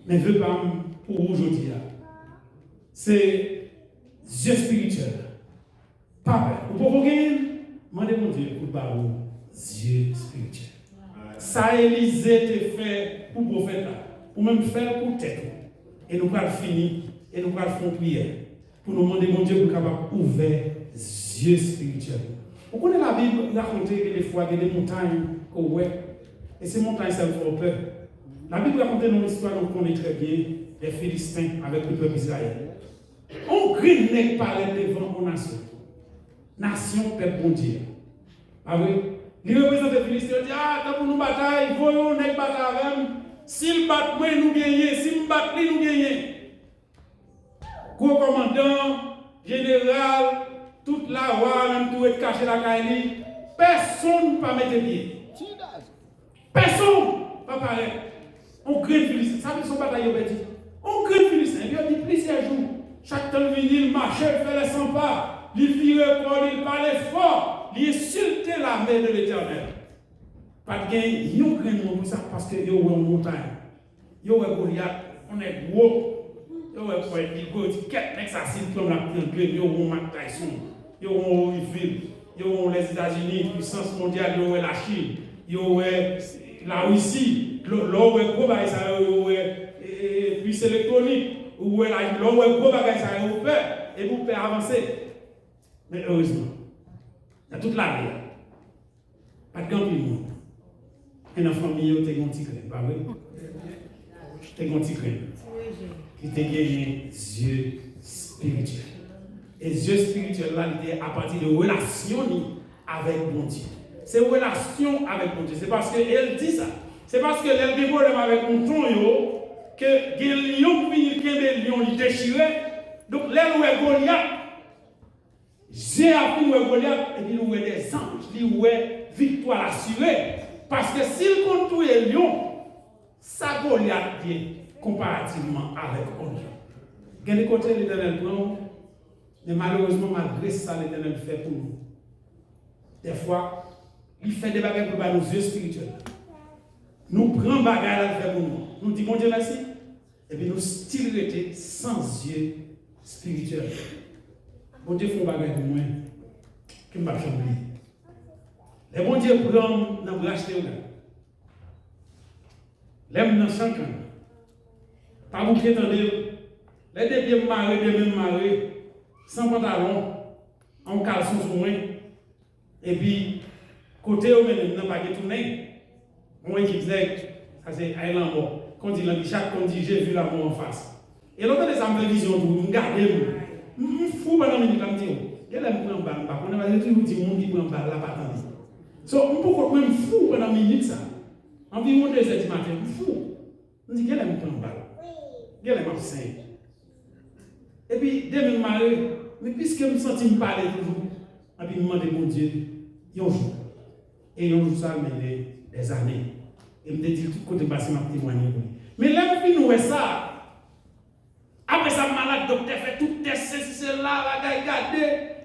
Men ve pa m pou ou jodi a, se zye espirityèl. Pa pè. Ou poko genyen l? Mande Bondye pou l ba ou zye espirityèl. Sa Elize te fè pou pwofèt la, ou menm fè l pou tèt ou. E nou pral fini, e nou pral fè yon priyè pou nou mande Bondye pou l kapab ouvè zye espirityèl. Ou konnen Labib rakonte gen de fwa, gen de montay ke w wè, e se montay sa yo fè w pè. Labib rakonte nou yon istwa nou konnen trè byen, de Filisten avèk le pèp Izrayèl. On grenn nèg parèt devan on nasyon. Nasyon pèp Bondye a. Pa vre? Li reprezante Filisten, yo di, "Ah, tanpri nou batay, voye on nèg batay avè m. Si l bat mwen, nou genyen. Si m bat li, nou genyen." Gwo kòmandan, jeneral, tout lawa, menm tou ret kache lakay li. Pèsonn pa mete pye. Pèsonn pa parèt. On grenn Filisten. Sa vle di se yon batay yo pèdi. On grenn Filisten. Epi yo di plizyè jou. Chak tan l vini, l mache, l fè lè san pa. Li vire kò li, l pale fò. Li ensilte lame de Letènèl. Pa t gen yon grenn moun pou sa, paske yo wè yon montay. Yo wè Golyat, yon nèg gwo. Yo wè pwèt li gwo, yo di, "Kèt, nèg sa, si l pran m, l ap trangle m." Yo wè yon Mike Tyson, yo wè yon Holyfield, yo wè yon Lèzetazini, pwisans mondyal, yo wè Lachin, yo wè Larisi. Lè, lè w wè gwo bagay sa yo, yo wè, e, e, e, pwis elektwonik, ou wè la, lè w wè gwo bagay sa yo, ou pè, epi ou pè avanse. Men erezman, nan tout lame a, pa t gen anpil moun. Men nan fanmi yo, te gen yon ti grenn, pa vre? Te gen yon ti grenn ki te genyen zye espirityèl. E zye espirityèl la, li te apati de relasyon li avèk Bondye. Se relasyon avèk Bondye. Se paske, e l di sa, se paske lè l gen pwoblèm avèk mouton yo, ke gen lyon k vini kenbe lyon, li dechire. Donk, lè l wè Golyat, zye a fin wè Golyat, epi l wè dèzanj, li wè viktwa l asire. Paske si l konn touye lyon, sa Golyat ye konparativman avèk on lyon? Gen de kote Letènèl pran w, men malerezman, malgre sa Letènèl fè pou nou, dèfwa, li fè de bagay pou l ba nou zye espirityèl. Nou pran bagay la l fè pou nou. Nou di Bondye mèsi. Epi nou still rete san zye espirityèl. Bondye fè yon bagay pou mwen ke m p ap janm bliye. Lè Bondye pran m nan branch teyogal, lè m nan chan kann, pa bouke tande, lè de pye m mare, de men m mare, san pantalon, an kalson sou mwen, epi, kote yo mennen m nan pa gen tounen. Yon ekip nèg, sa se ay lanmò. Kon di Langi Chat, kon di, "J'ai vu la mort en face." E lè w tande sa, m fè vizyon tou, m gade m. M, m fou pandan minit la, m di, "Oh, genlè m pran bal, m pa konnen, paske yo toujou di moun ki pran bal la pa tande." So, m poko, mwen m fou pandan minit sa. Anviwon de zè di maten, m fou. M di, "Genlè m pran bal. Genlè m ap senyen." Epi, de men m mare, men piske m santi m pale toujou, epi m mande Bondye yon jou. E yon jou sa mennen dèzane. E m te di l tout kote m pase, m ap temwanye pou li. Men lè m fin wè sa, apre sa, m malad, doktè fè tout tès, sesi, sela, bagay, gade.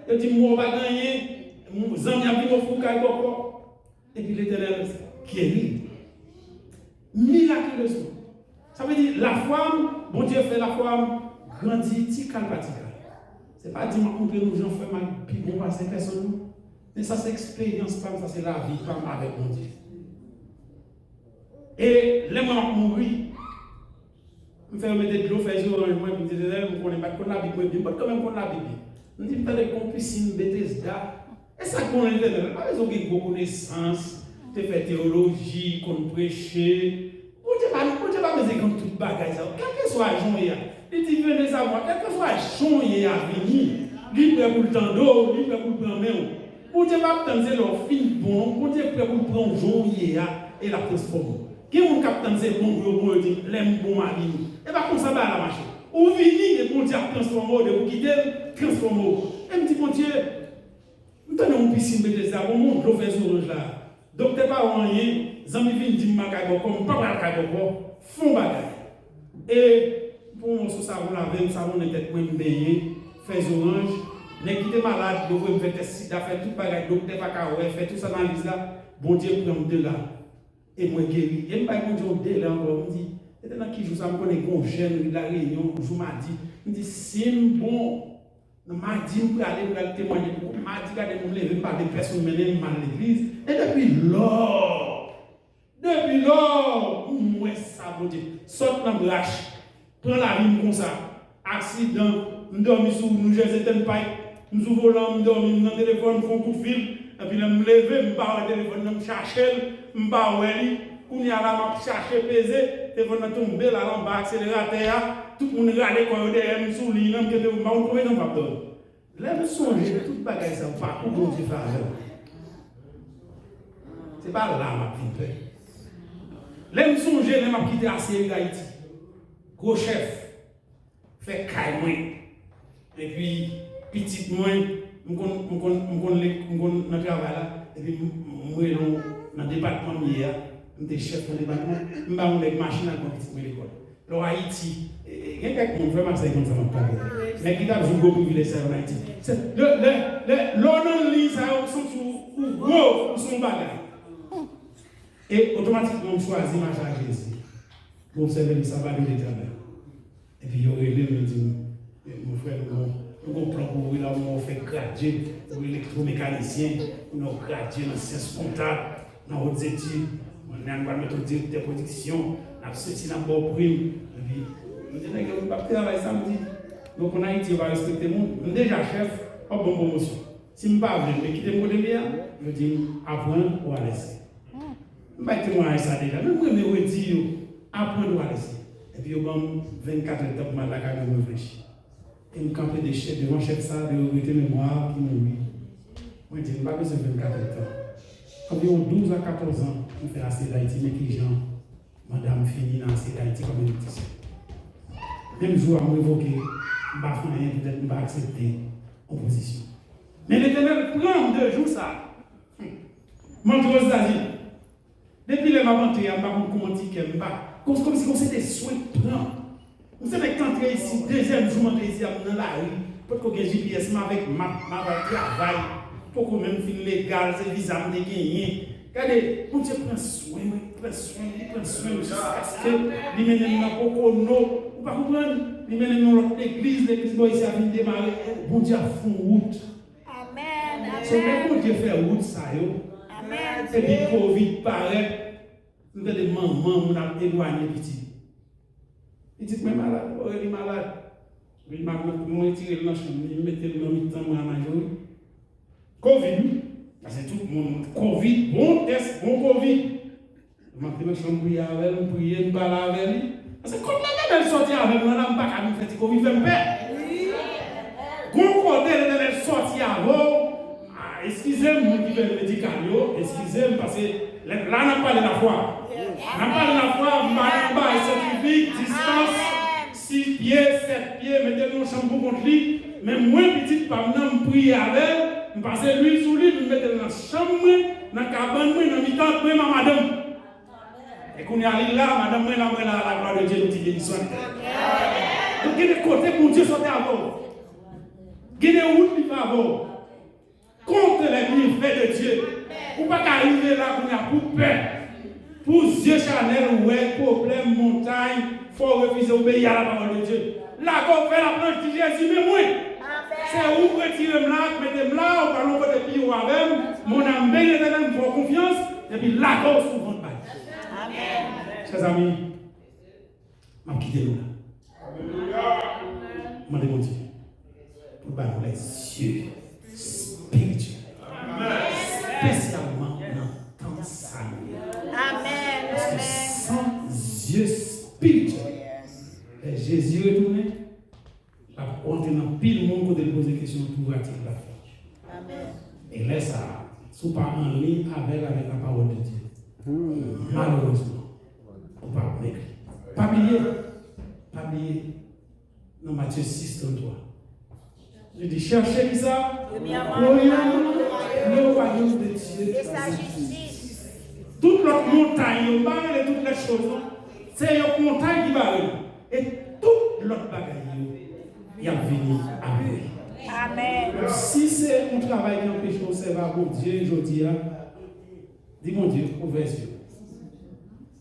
Yo di m, "Mò pa gen anyen." M, zanmi ap vin ofri w kay bòkò. Epi Letènèl geri m mirakilezman. Sa vle di, lafwa m, Bondye fè lafwa m grandi ti kal pa ti kal. Se pa di m ap montre nou jan frè m al pi bon pase pèsonn, non. Men sa se eksperyans pa m, sa se lavi pa m avèk Bondye. E lè mwen ap mouri, m fè yo mete dlo, fè je oranj mwen, pou m di, "Letènèl, m konnen m pa t konn Labib mwen byen, m pa t kanmenm konn Labib byen." M di, "M tande gon pisin Betesda." E sa k bon nan Letènèl la? Pa bezwen gen gwo konesans, te fè teyoloji, konn preche. Bondye pa, Bondye pa bezwen konn tout bagay sa yo. Kèlkeswa jan w ye a, li di, "Venez à moi." Kèlkeswa jan w ye a, vini. Li prè pou l tande w, li prè pou l pran men w. Bondye p ap tann se lè w fin bon, non. Bondye prè pou l pran w jan w ye a, e l ap transfòme w. Gen moun k ap tann se bon pou yo bon, yo di, "Lè m bon, m a vini." E pa konsa bagay la mache. Ou vini, e Bondye ap transfòme w, depi w kite l, transfòme w. E m di, "Bondye, m tande yon pisin, m rete la, bon, yon dlo fè zoranj la." Doktè pa wè anyen, zanmi vin di m m al kay bòkò, m pa pral kay bòkò, fè yon bagay. E pou yon mòso savon lave m, savonnen tèt mwen, m benyen, fè zoranj. Nèg ki te malad, yo voye m fè tès sida, fè tout bagay, doktè pa ka wè, fè tout analiz la, Bondye pran m de la. E mwen geri. E m bay Bondye yon delè ankò. M di, se te nan ki jou sa, m konnen gen yon jèn ri Larenyon, jou madi. M di, si m bon, nan madi m prale, m pral temwaye pou ou. Madi gade m leve, m pa vle pèsonn mennen m, m al legliz. E depi lò, depi lò, m wè sa Bondye. Sòt nan brach. Pran lavi m konsa. Aksidan, m dòmi sou New Jersey Turnpike, m sou volan, m dòmi, m nan telefòn, m fè yon kout fil, epi lè m leve, m pa wè telefòn nan, m chache l, m pa wè li. Kounye a la, m ap chache peze, telefòn nan tonbe la, l anba akseleratè a, tout moun rale kò yo dèyè m sou liy nan, m kenbe, m pa konn konbyen tan m p ap dòmi. Lè m sonje tout bagay sa yo, pakou Bondye fè avè m, se pa la m ap vin pè. Lè m sonje lè m ap kite A C L Ayiti, gwo chèf, fè kay mwen. Epi, pitit mwen, m konn, m konn, m konn, m konn nan travay la, epi m, m rele w nan depatman m ye a, m te chèf nan depatman, m ba yon nèg machin al pran pitit mwen lekòl. Lè w Ayiti, e, e, gen kèk moun, frè m ak sè, konn sa m ap pale. Nèg ki t ap jwi gwo privilèj sa yo ann Ayiti. Se, lè, lè, lè, lè w nan liy sa yo, ou santi w, ou gwo, ou se yon bagay. E otomatikman, m chwazi mache ak Jezi. M obsève li Sabado Letènèl. Epi yo rele m, yo di m, "Mon frè, nou gon, nou gon plan pou ou la, ou fè gradye, ou elektwomekanisyen, ou nan gradye nan syans kontab, nan wot etid, nou pral mete w direktè pwodiksyon, n ap soti, n ap ba w prim." Epi, m di nèg yo, "M p ap travay samdi." Nou konn Ayiti, yo pa respekte moun. M deja chèf, w ap ban m pwomosyon. Si m pa vle, men kite m kote m ye a, yo di m, "Aprann ou alèse." M bay temwayaj sa deja, men m renmen redi yo, "Aprann ou alèse." Epi yo ban m vennkat èdtan pou m al lakay mwen, mwen reflechi. E m kanpe de chèf, devan chèf sa, de regrete memwa ki mouri. Mwen di, "M pa bezwen vennkat èdtan." Anviwon douz a katòz an, m fè A C L Ayiti, men kijan manda m fini nan A C L Ayiti kòm elektrisyen. Menm jou a, m revoke, m pa fè anyen, poutèt m pa aksepte yon pozisyon. Men Letènèl pran m de jou sa. M antre Ozetazini. Depi lè m ap antre a, m pa konn kòman ti kè m pa. Kòm, kòmsi gon seri de swen k pran. M se nèg k antre isit, dezyèm jou m antre isit a, m nan lari. Potko gen G P S, m avèk map, m ap al travay. Poko menm fin legal, se viza m te genyen. Gade, Bondye pran swen mwen, pran swen m, li pran swen m jiskaske li mennen m nan Pokono. Ou pa konprann? Li mennen m nan lòt legliz, legliz bò isi a vin demare. Bondye ap fè yon wout. Amèn, So, lè amèn. Bondye fè wout sa yo, Amèn. Epi kovid parèt, m tande manman moun ap elwanye pitit. Pitit mwen malad, ore li malad. Epi m ap, mwen retire l nan chanm li, m mete l nan mitan mwen a Majorie. Kovid, wi. Paske tout moun, kovid, bon tès, bon kovid. M antre nan chanm priye avè l, m priye, m pale avè li. Paske kot Letènèl sòti avè m nan la, m pa ka vin fè ti kovid fè m pè. Gon kote Letènèl sòti avè w, ah, eskize m, moun ki fè medikal yo, eskize m, paske lè, la n ap pale lafwa. N ap pale lafwa, m pa nan bay syantifik, distans, sis pye, sèt pye, mete l nan yon chanm pou kont li. Men mwen, pitit pa m nan, m priye avè l, m pase lwil sou li, m mete l nan chanm mwen, nan kabann mwen, nan mitan mwen, m a madanm. E kounye a li la, madanm mwen la, mwen la, la gloire de Dieu, nou di béni soit. Donk, gen de kote Bondye sòti avè w. Gen de wout li fè avè w. Compte les bienfaits de Dieu. Ou pa ka rive la kounye a pou pè. Pou zye chanèl ou wè pwoblèm, montay, fò w refize obeyi a la parole de Dieu. Lage w fè laplanch, di Jezi, men mwen. Se ou k retire m la, k mete m la, ou pral yon kote pi wo avè m. Mon âme bénit l'Éternel, m fè w konfyans, epi lage w sou vant bay. Chè zanmi, m ap kite nou la. Mande Bondye pou l ba nou lèzye espirityèl, espesyalman nan tan sa nou ye. Paske san zye espirityèl, lè Jezi retounen, l ap rantre nan pil moun kote l poze kesyon, "Trouveras-tu la foi?" E lè sa a, si w pa anliy avè l, avèk la parole de Dieu, malerezman, Ou pa konn ekri. Pa bliye, pa bliye, nan Matye sis trannntwa, li di, cherchez kisa? Premyèman, le royaume de Dieu et sa justice. Tout lòt montay yo, m pa rele tout lòt choz, non. Se yon montay ki bare. E tout lòt bagay yo, y ap vini apre. Amen. Si se yon travay ki anpeche w sèvi a Bondye jodi a, di Bondye, ouvè zye w.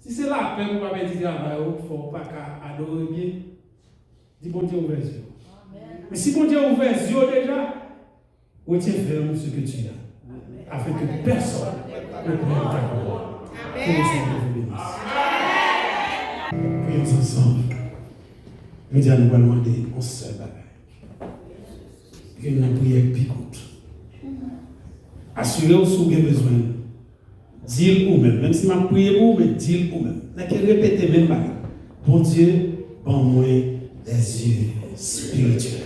Si se lapè pou pa pèdi travay ou, fè w pa ka adore byen, di Bondye, ouvè zye w. Men si Bondye ouvè zye w deja, retiens ferme ce que tu as, afin que personne ne prenne ta couronne. Que le Seigneur vous bénisse. Priyons ansanm. Jodi a, nou pral mande yon sèl bagay. Youn nan priyè ki pi kout. Asire w si w gen bezwen l, di l ou menm. Menm si m ap priye pou ou, men di l ou menm. Nèk repete menm bagay. Bondye, ban mwen des yeux spirituels.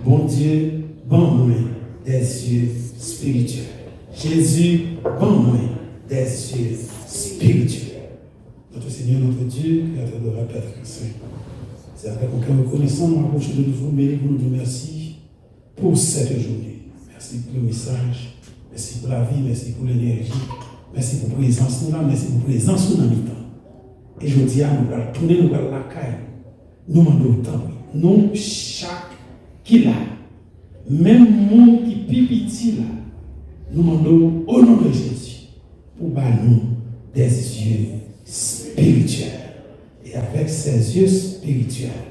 Bondye, ban mwen des yeux spirituels. Jezi, ban mwen des yeux spirituels. Notre Seigneur, notre Dieu, Créateur de rêves, Père très saint, c'est avec un cœur reconnaissant nous approchons de nous mêler pour nous dire merci pour cette journée. Mèsi pou mesaj. Mèsi pou lavi. Mèsi pou lenèji. Mèsi pou prezans nou la. Mèsi pou prezans nou nan mitan. E jodi a, nou pral tounen, nou pral lakay nou. Nou mande w, tanpri, nou chak ki la, menm moun ki pi piti la, nou mande w, o non de Jezi, pou ba nou des yeux spirituels. E avèk ces yeux spirituels,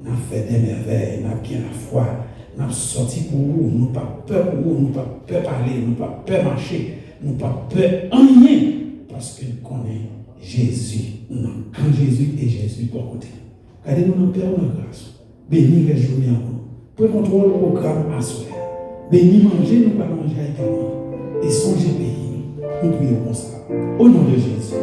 n ap fè de mèvèy, n ap gen lafwa, n ap sòti pou ou, nou p ap pè pou ou, nou p ap pè pale, nou p ap pè mache, nou p ap pè anyen, paske n konnen Jezi nan kan Jezi e Jezi bò kote nou. Gade nou nan pè ou nan gras ou. Beni rès jounen an pou nou. Pran kontwòl pwogram aswè a. Beni manje nou pral manje a egalman. E sonje peyi nou. Nou priye w konsa. O non de Jezi.